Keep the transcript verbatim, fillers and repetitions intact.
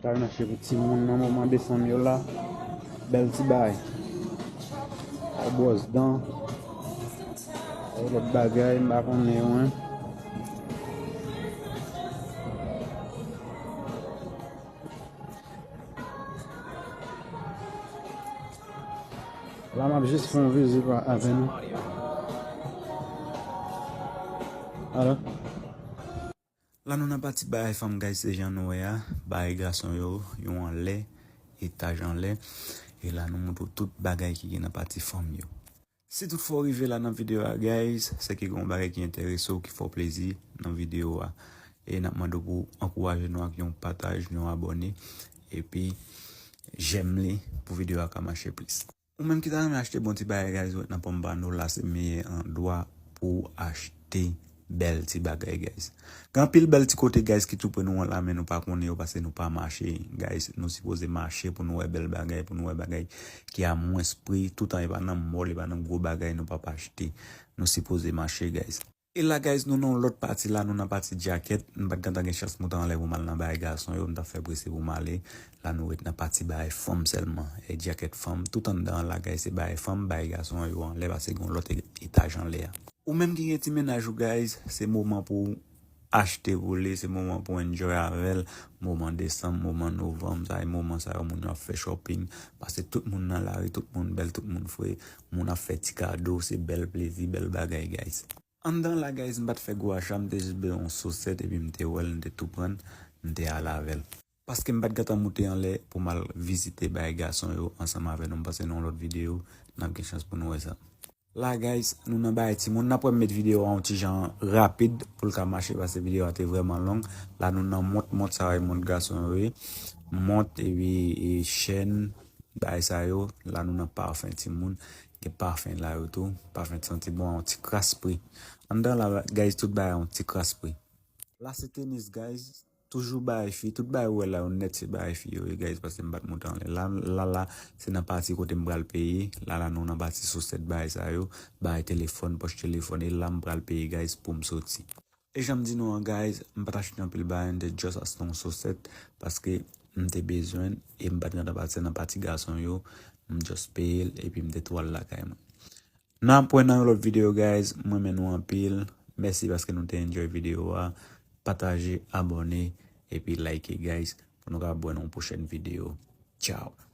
Kay mache pou timoun nan moman desanm yo la. Bèl ti bagay. Ay bwòs dan. Ay lòt bagay, m pa konnen yo, en. La, m ap jis fè yon vizit avè nou. Alò. La nou nan pati bagay fanm, guys, se jan nou wè a, bagay gason yo, yo anlè, etaj anlè. E la nou montre w tout bagay ki gen nan pati fanm yo. Si tout fwa w rive la nan videyo a, guys, se ke gen yon bagay ki enterese w, ki fè w plezi nan videyo a. E n ap mande w pou w ankouraje nou ak yon pataj, yon abòne, epi jèm li pou videyo a ka mache plis. Ou menm ki ta renmen achte bon ti bagay, guys, wè nan pòm pa nou la, se meyè andwa pou w achte bèl ti bagay, guys. Gen anpil bèl ti kote, guys, ki tou pre nou an la, men nou pa konnen yo paske nou pa mache, guys. Nou sipoze mache pou nou wè bèl bagay, pou nou wè bagay ki a mwens pri. Toutan e pa nan mòl, e pa nan gwo bagay nou p ap achte. Nou sipoze mache, guys. E la, guys, nou nan yon lòt pati la, nou nan pati djakèt. M pa t gentan gen chans moute anlè pou m al nan bagay gason yo, m t ap fè prese pou m ale. La nou ret nan pati bagay fanm sèlman. E djakèt fanm, tout anndan an la, guys, se bagay fanm, bagay gason an yo anlè, paske gen yon lòt e-, etaj anlè a. Ou menm ki gen ti mennaj ou, guys, se moman pou w achte pou li, se moman pou w enjoy avè l. Moman desanm, moman novanm, sa e moman sa yo moun yo ap fè shopping. Paske tout moun nan lari, tout moun bèl, tout moun fre, moun ap fè ti kado, se bèl plezi, bèl bagay, guys. Anndan la, guys, m pa t fè gwo acha, m te jis bezwen yon sosèt epi m te wè l, m te tou pran, m te ale avè l. Paske m pa t gentan moute anlè pou m al vizite bagay gason yo ansanm avè nou, m panse nan yon lòt videyo, n ap gen chans pou nou wè sa. La, guys, nou nan bagay timoun, n ap wè m met videyo a yon ti jan rapid pou l ka mache, paske videyo a te vrèman long. La nou nan mont, mont sa yo, mont gason yo ye. Mont epi, e, chèn, bagay sa yo. La nou nan pafen timoun. Gen pafen la yo tou. Pafen santi bon, yon ti kras pri. Anndan la, guys, tout bagay yon ti kras pri. La se tenis, guys. Toujou bagay fi. Tout bagay ou wè la yo nèt se bagay fi yo ye, guys, paske m pa t moute anlè. La, la, la, se nan pati kote m pral peye. La, la, nou nan pati sosèt bagay sa yo. Bagay telefòn, pòch telefòn. E la m pral peye, guys, pou m soti. E jan m di nou an, guys, m pa t achte anpil bagay, m te just achte yon sosèt, paske m te bezwen l, e m pa t gentan pase nan pati gason yo, m just peye l, epi m te tou al lakay mwen. N ap wè nan yon lòt videyo, guys, m renmen nou anpil, mèsi paske nou te enjoy videyo a, pataje, abòne, epi like, guys, pou nou ka wè nan yon pwochèn videyo. Ciao.